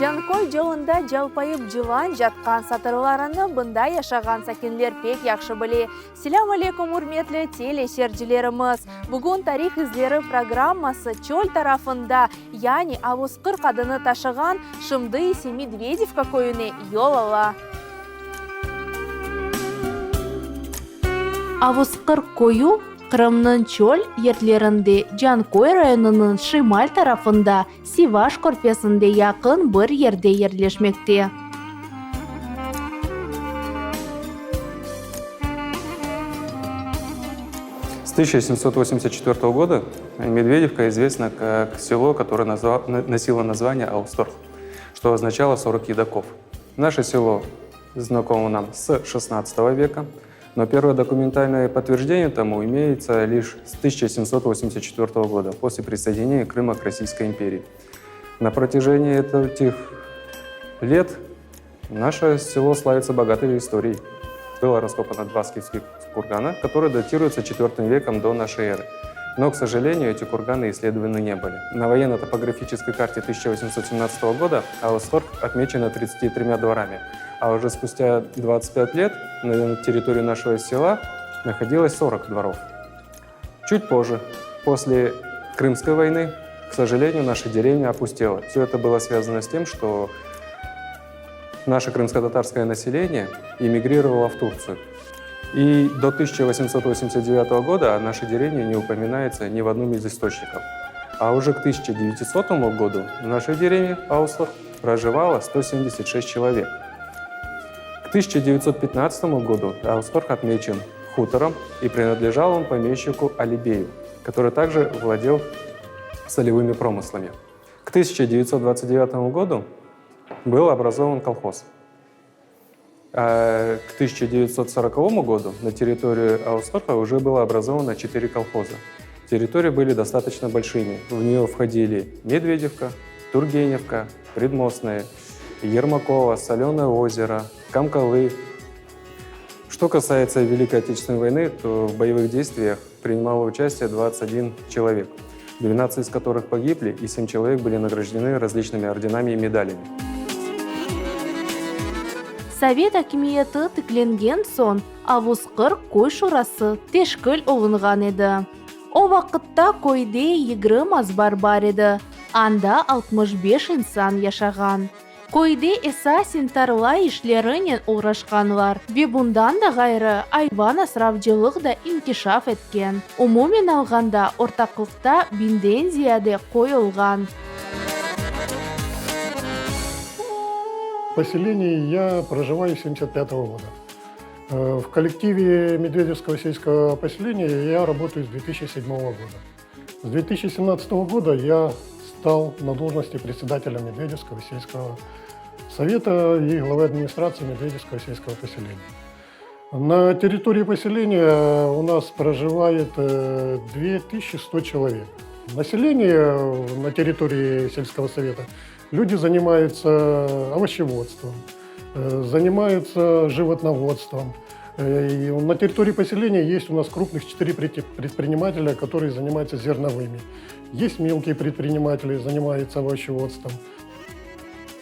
Canköy yolunda calpayıp cılan catqan satırlarını bında yaşağan sakinler pek yahşı bile. Selâm aleyküm, ürmetli teleseyircilerimiz! Bugün Tarih izleri programması çöl tarafında, yani Avuz 40 adını taşığan, şimdi ise Medvedevka köyüne yol ala. Avuz 40 köyü, Qırımnıñ çöl yerlerinde Canköy rayonınıñ şimal tarafında, Sivaş körfezinde yaqın bir yerde yerleşmekte. С 1784 года Медведевка известна как село, которое носило название Аусторх, что означало 40 едоков. Наше село знакомо нам с 16 века, но первое документальное подтверждение тому имеется лишь с 1784 года, после присоединения Крыма к Российской империи. На протяжении этих лет наше село славится богатой историей. Было раскопано два скифских кургана, которые датируются IV веком до нашей эры. Но, к сожалению, эти курганы исследованы не были. На военно-топографической карте 1817 года Аусторг отмечена 33 дворами, а уже спустя 25 лет на территории нашего села находилось 40 дворов. Чуть позже, после Крымской войны, к сожалению, наша деревня опустела. Все это было связано с тем, что наше крымско-татарское население эмигрировало в Турцию. И до 1889 года о нашей деревне не упоминается ни в одном из источников. А уже к 1900 году в нашей деревне Ауслор проживало 176 человек. К 1915 году Аусторг отмечен хутором и принадлежал он помещику Алибею, который также владел солевыми промыслами. К 1929 году был образован колхоз. А к 1940 году на территории Аусторха уже было образовано 4 колхоза. Территории были достаточно большими. В нее входили Медведевка, Тургеневка, Предмостная, Ермакова, Соленое озеро, Камкалы. Что касается Великой Отечественной войны, то в боевых действиях принимало участие 21 человек, 12 из которых погибли и 7 человек были награждены различными орденами и медалями. Sovet akimiyeti tiklengen soñ, Avuz 40 köy şurası teşkil olunğan edi. O vaqıtta köyde 20 azbar bar edi, anda 65 insan yaşağan. Köyde esasen tarla işlerinen oğraşqanlar ve bundan da ğayrı ayvan asravcılıq da inkişaf etken. Umumen alğanda, ortaqlıqta biñden ziyade qoy olğan. В поселении я проживаю с 75 года. В коллективе Медведевского сельского поселения я работаю с 2007 года. С 2017 года я стал на должности председателя Медведевского сельского совета и главы администрации Медведевского сельского поселения. На территории поселения у нас проживает 2100 человек. Население на территории сельского совета люди занимаются овощеводством, занимаются животноводством. И на территории поселения есть у нас крупных 4 предпринимателя, которые занимаются зерновыми. Есть мелкие предприниматели, занимаются овощеводством.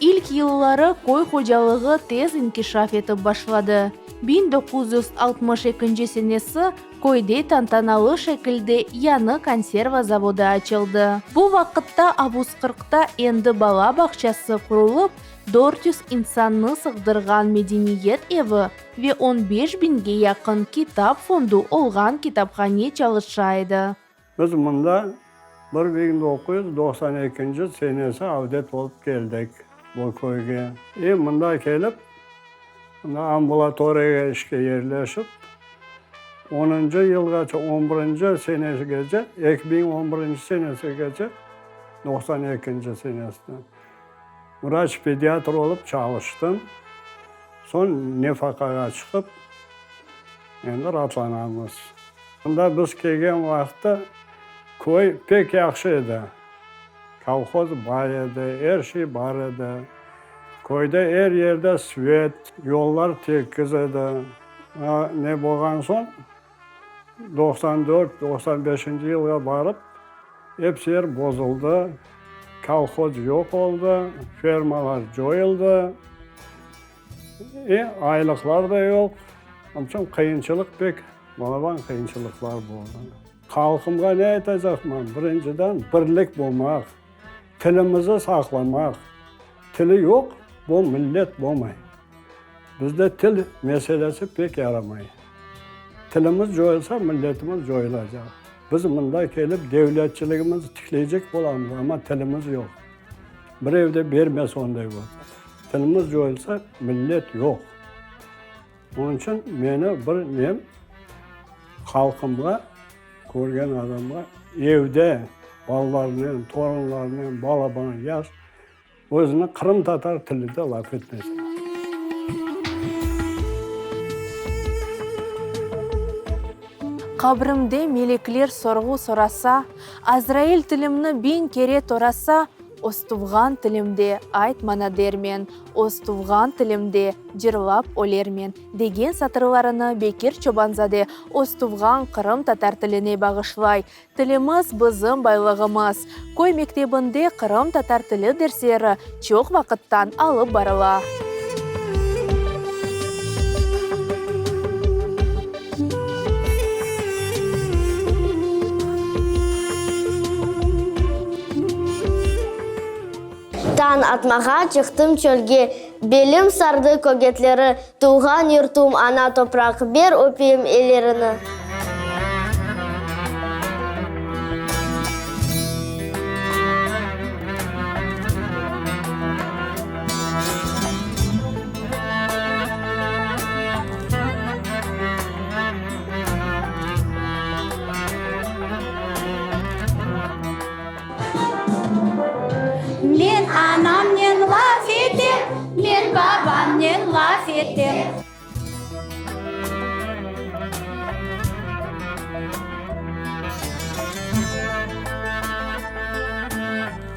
İlk yılları köy hocalığı tez inkişaf etip başladı. 1962 senesi köyde tantanalı şekilde yañı konserva zavodı açıldı. Bu vaqıtta Avuz 40ta endi bala bağçası qurulıp, 400 insannı sığdırğan medeniyet evi ve 15 biñge yaqın kitap fondu olğan kitaphane çalışa edi. Biz mında 1992 senesi avdet olıp keldik bu köyge. E mında kelip, mında ambulatoriyağa işke yerleşip, onuncı yılğace, on birinci senesigece, 2011 senesigece, 92 senesinde vraç-pediatr olıp çalıştım. Soñ nefaqağa çıqıp, endi raatlanamız. Mında biz kelgen vaqıtta köy pek yahşı edi. Kolhoz bar edi, er şey bar edi. Köyde er yerde svet, yollar tekiz edi. Ne bolğan soñ, 94, 95-inci yılğa barıp, episi yer bozuldı. Kolhoz yoq oldı, fermalar coyuldı, e, aylıqlar da yoq. Onıñ içün qıyınçılıq pek, balaban qıyınçılıqlar boldı. Halqımğa ne aytacaqman? Birinciden, birlik bolmaq, tilimizi saqlamaq. Tili yoq, bu millet bolmay. Bizde til meselesi pek yaramay. Tilimiz coyulsa, milletimiz coyulacaq. Biz mında kelip devletçiligimizni tikleycek bolamız, amma tilimiz yoq. Birev de bermez onday bolsa. Tilimiz coyulsa, millet yoq. Onıñ içün meni bir nem halqımğa, körgen adamğa evde balalarnen, torunlarnen, balaban, yaş, Özüni qırımtatar tilinde laf etmesi. Qabrimde melekler sorğu sorasa, Azrail tilimni biñ kere torasa, Öz tuvğan tilimde ayt maña dermen, Öz tuvğan tilimde cırlap ölermen, degen satırlarını Bekir Çobanzade öz tuvğan qırımtatar tiline bağışlay. Tilimiz, bizim baylığımız. Köy mektebinde qırımtatar tili dersleri çoq vaqıttan alıp barıla. Tañ atmağa çıqtım çölge, Belim sardı kögetleri, Tuvğan yurtum, ana topraq, Ber öpeyim ellerini. Men anamnen laf etem, men babamnen laf etem.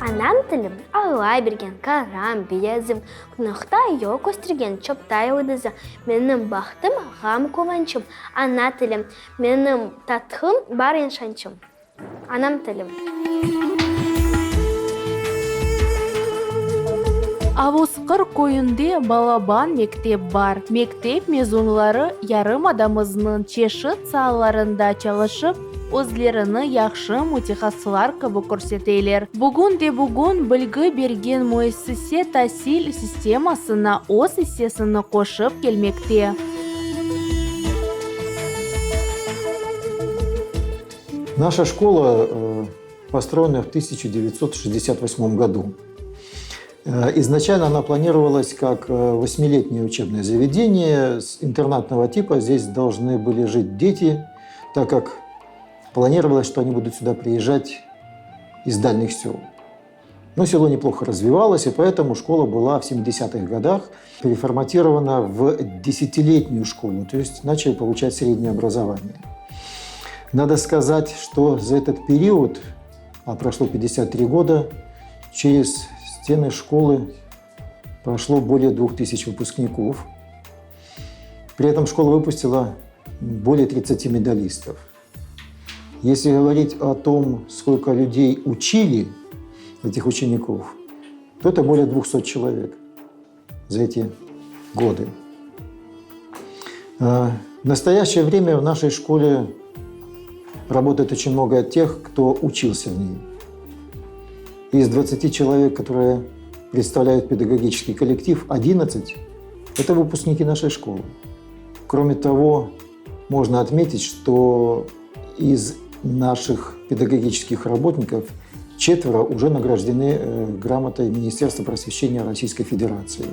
Anam tilim Alla bergen qaram, beyazım, Noqta yol köstergen çopta yıldızım, Menim bahtım, ğam-quvançım, Ana tilim, menim tatlım, bar işançım. Anam tilim. Avuzqır köyünde balaban mektep bar. Mektep mezunları yarımadamıznıñ çeşit saalarında çalışıp, özlerini yahşı mütehassılar kibi körseteler. Bugün de-bugün bilgi bergen müessise tasil sistemasına öz issesini qoşıp kelmekte. Наша школа э, построена в 1968 году. Э, изначально она планировалась как э, восьмилетнее учебное заведение с интернатного типа. Здесь должны были жить дети, так как планировалось, что они будут сюда приезжать из дальних сел. Но село неплохо развивалось, и поэтому школа была в 70-х годах переформатирована в десятилетнюю школу, то есть начали получать среднее образование. Надо сказать, что за этот период, а прошло 53 года, через стены школы прошло более 2000 выпускников. При этом школа выпустила более 30 медалистов. Если говорить о том, сколько людей учили этих учеников, то это более 200 человек за эти годы. А, в настоящее время в нашей школе работает очень много тех, кто учился в ней. Из 20 человек, которые представляют педагогический коллектив, 11 – это выпускники нашей школы. Кроме того, можно отметить, что из наших педагогических работников четверо уже награждены э, грамотой Министерства просвещения Российской Федерации.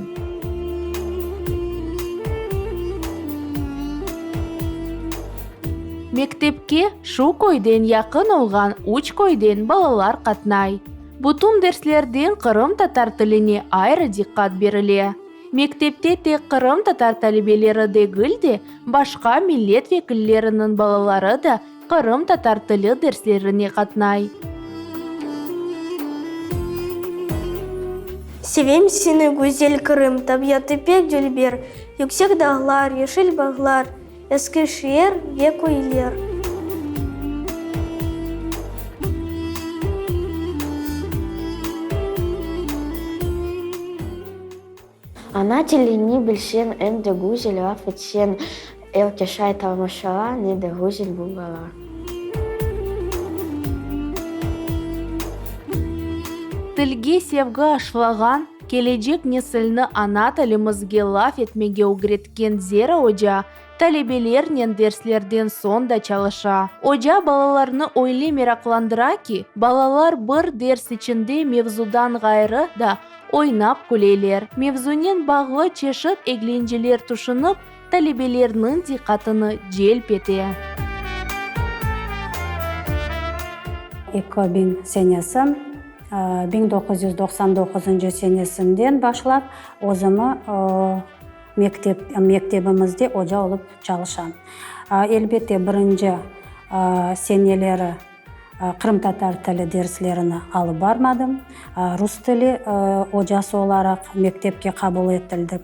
Mektepke şu köyden yaqın olğan üç köyden balalar qatnay. Bütün derslerden qırımtatar tiline ayrı diqqat berile. Mektepte tek qırımtatar talebeleri degil de, başqa millet vekilleriniñ balaları da qırımtatar tili derslerine qatnay. Sevem seni, güzel Qırım, tabiatı pek dülber, Yüksek dağlar, yeşil bağlar, eski şeer ve köyler. Ana tilini bilseñ, em de güzel laf etseñ, Er kes ayta maşala, ne de güzel bu bala. Tilge sevgi aşlağan, kelecek nesilni ana tilimizge laf etmege ögretken Zera oca talebelernen derslerden soñ da çalışa. Oca balalarnı öyle meraqlandıra ki, balalar bir ders içinde mevzudan ğayrı da oynap küleler, mevzunen bağlı çeşit eglenceler tüşünip, talebelerniñ diqqatını celp ete. 2000 senesi, 1999 senesinden başlap özümi mektep, mektebimizde oca olıp çalışam. Elbette, birinci seneleri qırımtatar tili derslerini alıp barmadım, rus tili ocası olaraq mektepke qabul etildim.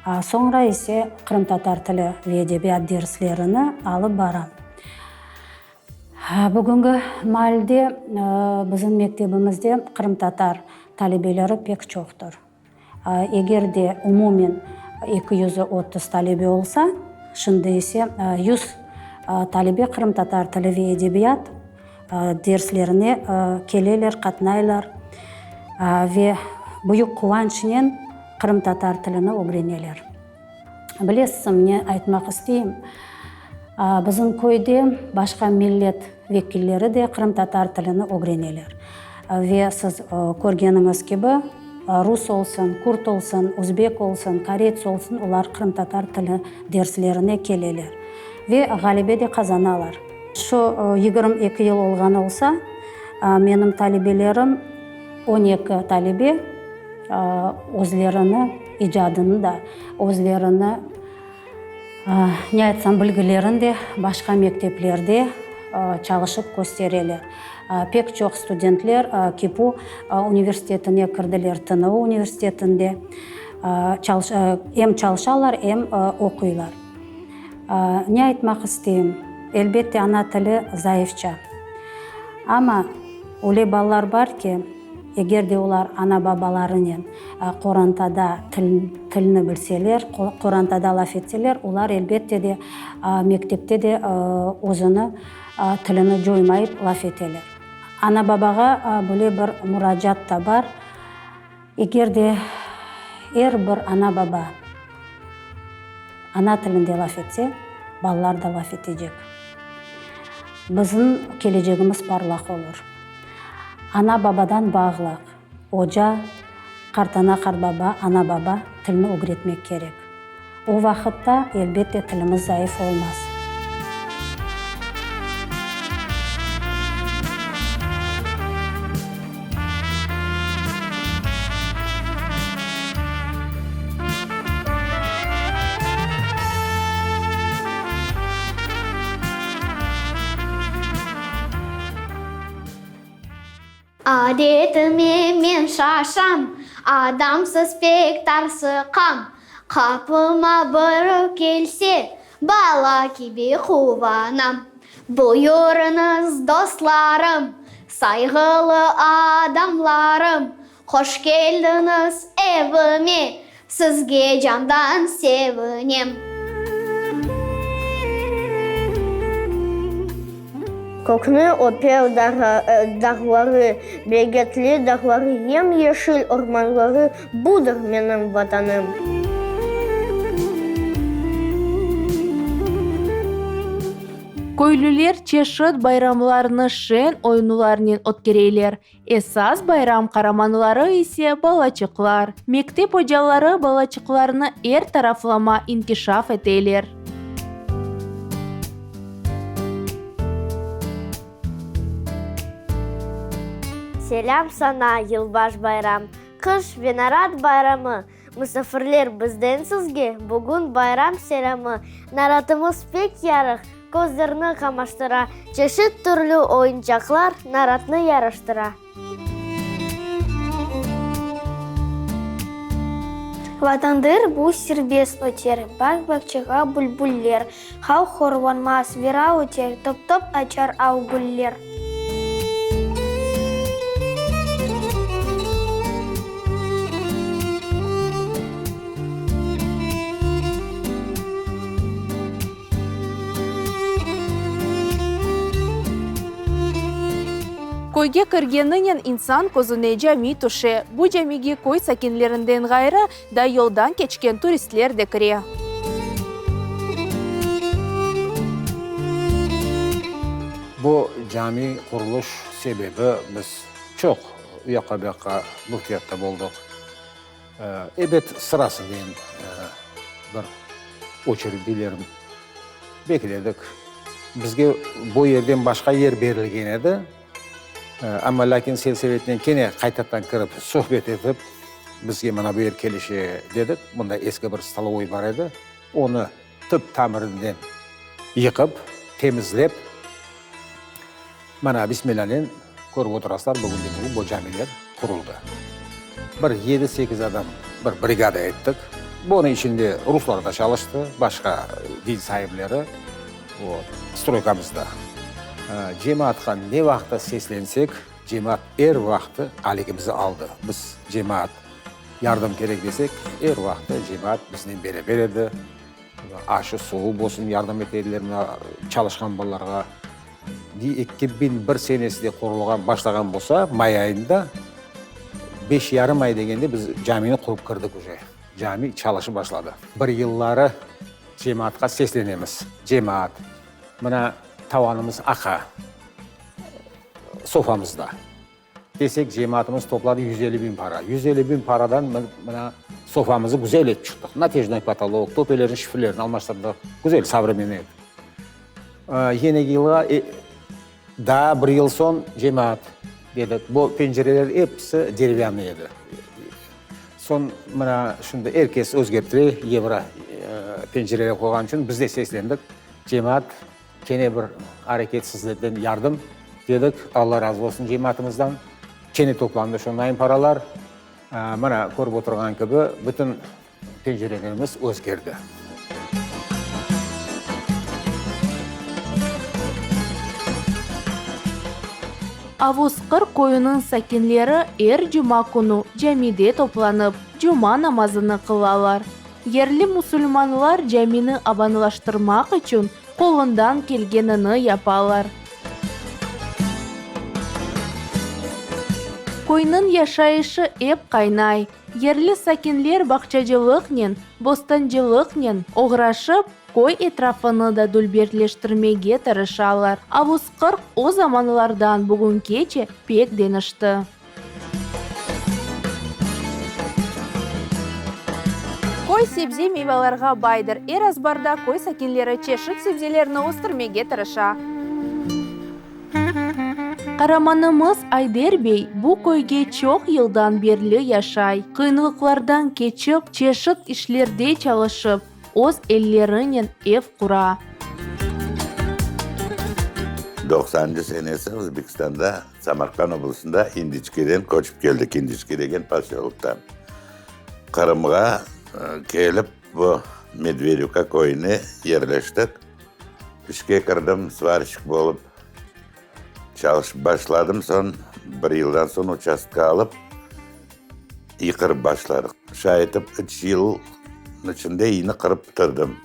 Soñra ise qırımtatar tili ve edebiyat derslerini alıp baram. Bugüngi maalde bizim mektebimizde qırımtatar talebeleri pek çoqtır. Eger de umumen 230 talebe olsa, şimdi ise 100 talebe qırımtatar tili ve edebiyat derslerine keleler, qatnaylar ve büyük quvançnen qırımtatar tilini ögreneler. Bilesiñ, ne aytmaq isteyim? Bizim köyde başqa millet vekilleri de qırımtatar tilini ögreneler. Ve siz körgeniñiz kibi, rus olsun, kürd olsun, özbek olsun, koreyts olsun, olar qırımtatar tili derslerine keleler ve ğalebe de qazanalar. Şu 22 yıl olğan olsa, menim talebelerim, 12 talebe, özlerini icadını da, özlerini, ne aytsam, bilgilerini de başqa mekteplerde çalışıp köstereler. Pek çoq studentler KİPU universitetine kirdiler, TNU universitetinde em çalışalar, em oquylar. Ne aytmaq isteyim? Elbette, ana tili zayıfça. Amma öyle balalar bar ki, Eger de olar ana-babalarınen qorantada tilni bilseler, qorantada laf etseler, olar, elbette de, mektepte de özüni, tilini coymayıp laf eteler. Ana-babağa böyle bir muracaat da bar, eger de er bir ana-baba ana tilinde laf etse, balalar da laf etecek. Bizim kelecegimiz parlaq olur. Ana-babadan bağlıq, oca, qartana-qartbaba, ana-baba tilni ögretmek kerek. O vaqıtta, elbette, tilimiz zayıf olmaz. Adetime men şaşam, Adamsız pek tarsıqam. Qapıma biri kelse, Bala kibi quvanam. Buyurıñız, dostlarım, Sayğılı adamlarım, Hoş keldiñiz evime, Sizge candan sevinem. Kökni öper dağları, Bereketli dağları, Yem-yeşil ormanları, Budır menim Vatanım. Köylüler çeşit bayramlarnı şeñ oyunlarnen ötkereyler. Esas bayram qaramanları ise balaçıqlar. Mektep ocaları balaçıqlarnı er taraflama inkişaf eteler. Selâm saña, yılbaş bayram, Qış ve narat bayramı! Musafirler, bizden sizge bugün bayram selâmı! Naratımız pek yarıq, közlerni qamaştıra, Çeşit türlü oyuncaqlar naratnı yaraştıra. Vatandır bu serbest öter, Bağ-bağçağa bülbuller, Halq horlanmaz, viral öter, Top-top açar al güller. Köyge kirgeninen insan közüne cami tüşe. Bu camige köy sakinlerinden ğayrı, da yoldan keçken turistler de kire. Bu cami qurulış sebebi biz çoq u yaqqa bu yaqqa müftiyatta boldıq. Ebet, sırasınen bir oçerit deylerim, bekledik. Bizge bu yerden başqa yer berilgen edi, amma lâkin selsovetnen kene qaytadan kirip sohbet etip, bizge mına bu yer kelişe dedik. Mında eski bir stolovoy bar edi, onı tüp-tamırınen yıqıp, temizlep, mana, bismillânen, körip oturasılar, bugünde-bugün bu camiler quruldı. Bir yedi-sekiz adam bir brigada ettik. Bunıñ içinde ruslar da çalıştı, başqa din saipleri, vot, stroykamızda. Cemaatqa ne vaqıtta seslensek, cemaat er vaqtı aligimizi aldı. Biz cemaat Yardım kerek desek, er vaqıtta cemaat biznen beraber edi. Aşı, suvu bolsun yardım ete ediler mına çalışqan balalarğa. 2001 senesinde qurulğan, başlağan bolsa, may ayında, beş yarım ay degende biz camini qurıp kirdik uje. Cami çalışıp başladı. Bir yılları cemaatqa seslenemiz, Cemaat, mına tavanımız aqa, sofamızda. Desek, cemaatımız topladı 150 biñ para. 150 biñ paradan mına sofamızı güzel etip çıqtıq. Natejnoy potolok, töpelerniñ şifrlerini almaştırdıq. Güzel, sovremennoy etip. Yine yılğa, daa bir yıl soñ cemaat, dedik, bu pencereler episi derevânnıy edi. Soñ mına şimdi er kes özgerttire, yevro pencereler qoyğan içün biz de seslendik, cemaat, Kene bir areket sizlerden yardım dedik. Alla razı olsun cemaatımızdan. Kene toplandı şondayın paralar. Mına, körip oturğan kibi, bütün pencerelerimiz özgerdi. Avuz-Qırq köyüniñ sakinleri er cuma künü camide toplanıp, cuma namazını qılalar. Yerli musulmanlar camini abanlaştırmaq içün qolundan kelgenini yapalar. Köyniñ yaşayışı ep qaynay. Yerli sakinler bağçacılıqnen, bostancılıqnen oğraşıp, köy etrafını da dülberleştirmege tırışalar. Avuz-Qırq o zamanlardan bugünkece pek deñişti. Köy sebze-meyvalarğa baydır. Er azbarda köy sakinleri çeşit sebzelerni östürmege tırışa. Qaramanımız Ayder bey bu köyge çoq yıldan berli yaşay. Qıyınlıqlardan keçip, çeşit işlerde çalışıp, öz ellerinen ev qura. Doqsanıncı senesi Özbekistanda Samarqand oblastında İndiçkeden köçip keldik, İndiçke degen posyoloktan. Qırımğa kelip, bu Medvedevka köyüne yerleştik. İşke kirdim, svarşik bolıp çalışıp başladım. Soñ bir yıldan soñ uçastka alıp, iy qırıp başladıq. Şay etip, üç yıl içinde iyni qırıp bitirdim.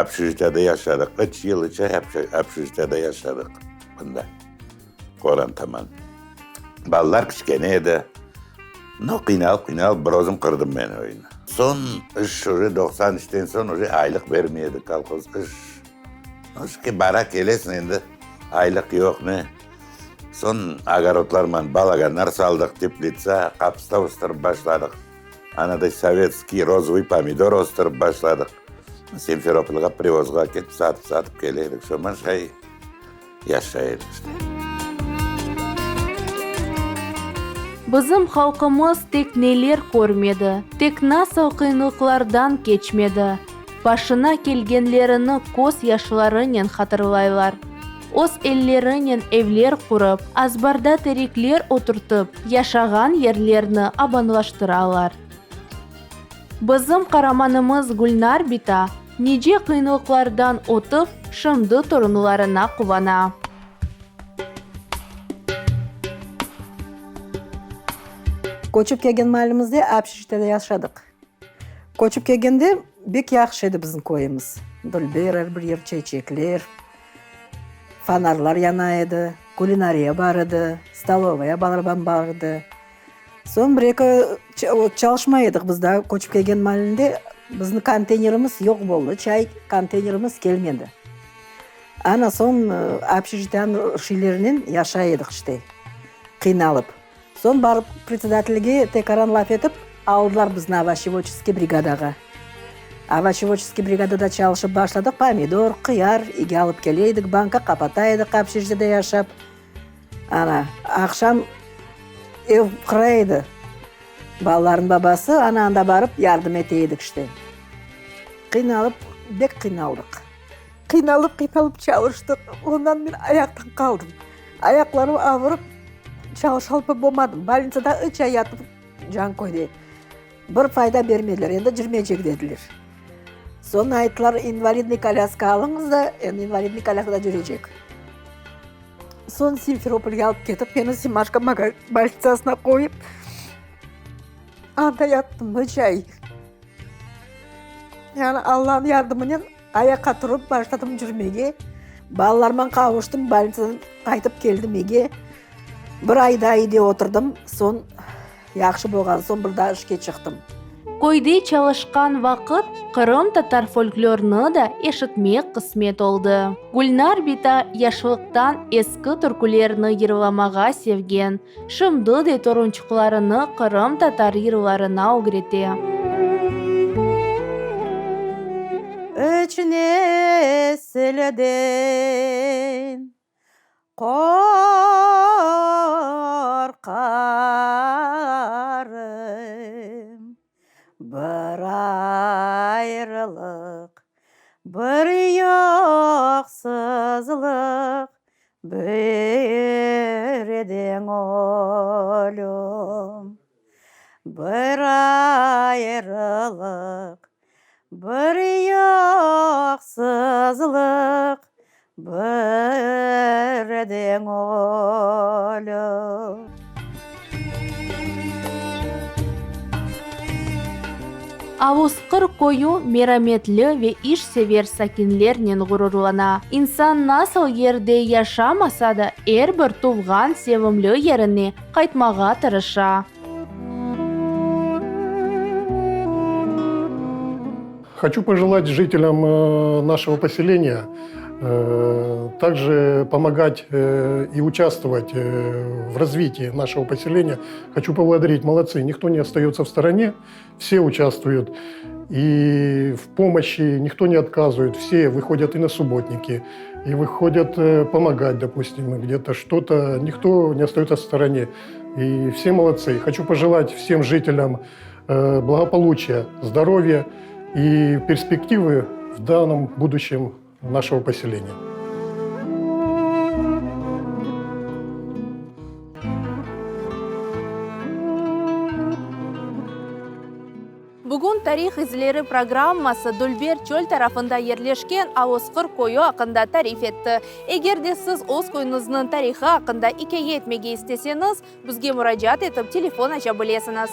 Obşejitiyada yaşadıq. Üç yıl içi obşejitiyada yaşadıq bunda. Qorantaman. Balalar kiçkene edi. No, qıynalıp-qıynalıp bir özüm qırdım men öyni. Soñ iş uje 90 üçten soñ uje aylıq bermey edi kolhoz iş. No, işke bara kelesiñ endi, aylıq yoq ne. Soñ ogorodlarman balaganlar saldıq, teplitsa, qapısta östürip başladıq. Anaday sovetskiy rozovıy pomidor östürip başladıq. Simferopolğa privozğa ketip satıp-satıp kele edik. Şoman şay. Yaşay edik işte. Bizim halqımız tek neler körmedi, tek nasıl qıyınlıqlardan keçmedi. Başına kelgenlerini köz yaşlarınen hatırlaylar. Öz ellerinen evler qurıp, azbarda terekler oturtıp, yaşağan yerlerni abanlaştıralar. Bizim qaramanımız Gülnar bita nice qıyınlıqlardan ötip, şimdi torunlarına quvana. Köçip kelgen malimizde obşejitiyede yaşadıq. Köçip kelgende bek yahşı edi bizim köyümiz. Dülber, er bir yer çeçekler, fonarlar yana edi. Kulinariya bar edi, stolovaya balaban bar edi. Soñ bir-eki çalışmay edik biz daa köçip kelgen maalinde bizni konteynerimiz yoq boldı, çay konteynerimiz kelmedi. Ana soñ общежitiyanıñ şeylerinen yaşay edik işte, qıynalıp. Soñ barıp predsedatelge tekaran laf etip, aldılar bizni ovoşevodçeskiy brigadağa. Ovoşevodçeskiy brigadada çalışıp başladıq, pomidor, qıyar ige alıp kele edik, banka qapata edik общежitiyada yaşap. Ana, aqşam ev qıra edi balalarnıñ babası, ana anda barıp yardım ete edik işte. Qıynalıp, bek qıynaldıq. Qıynalıp-qıynalıp çalıştıq, ondan men ayaqtan qaldım. Ayaqlarım ağırıp, çalışalıp bolmadım. Bolnitsada üç ay yatıp, Canköyde. Bir fayda bermediler, endi cürmeycek dediler. Soñ ayttılar, invalidnıy kolâska alıñız da, endi invalidnıy kolâskada cürecek. Soñ Simferopolge alıp ketip, meni Semaşko bolnitsasına qoyıp, anda yattım üç ay. Yani Allanıñ yardımınen ayaqqa turıp başladım cürmege. Balalarıma qavuştım, bolnitsadan qaytıp keldim ege. Bir ay daa iyde oturdım, soñ yahşı bolğan soñ bir daa işke çıqtım. Köyde çalışqan vaqıt qırımtatar folklorını da eşitmek qısmet oldı. Gülnar bita yaşlıqtan eski türkülerni yırlamağa sevgen, şimdi de torunçıqlarını qırımtatar yırlarına ögrete. Üç nesilden Qorqarım bir ayrılıq, bir yoqsızlıq, birden ölüm. Bir ayrılıq, Bir yoqsızlıq, birden ölüm. Avuzqır köyü merametli ve işsever sakinlernen ğururlana. İnsan nasıl yerde yaşamasa da, er bir tuvğan sevimli yerine qaytmağa tırışa. Хочу пожелать жителям э, нашего поселения э, также помогать э, и участвовать в развитии нашего поселения. Хочу поблагодарить, молодцы, никто не остается в стороне, все участвуют. И в помощи никто не отказывает, все выходят и на субботники, и выходят помогать, допустим, где-то что-то. Никто не остается в стороне. И все молодцы. Хочу пожелать всем жителям э, благополучия, здоровья и перспективы в данном будущем нашего поселения. Bugün Tarih izleri programması Dülber çöl tarafında yerleşken Avuzqır köyü aqqında tarif etti. Eger de siz öz köyüñizniñ tarihı aqqında ikâye etmege isteseñiz, bizge muracaat etip telefon aça bilesiñiz.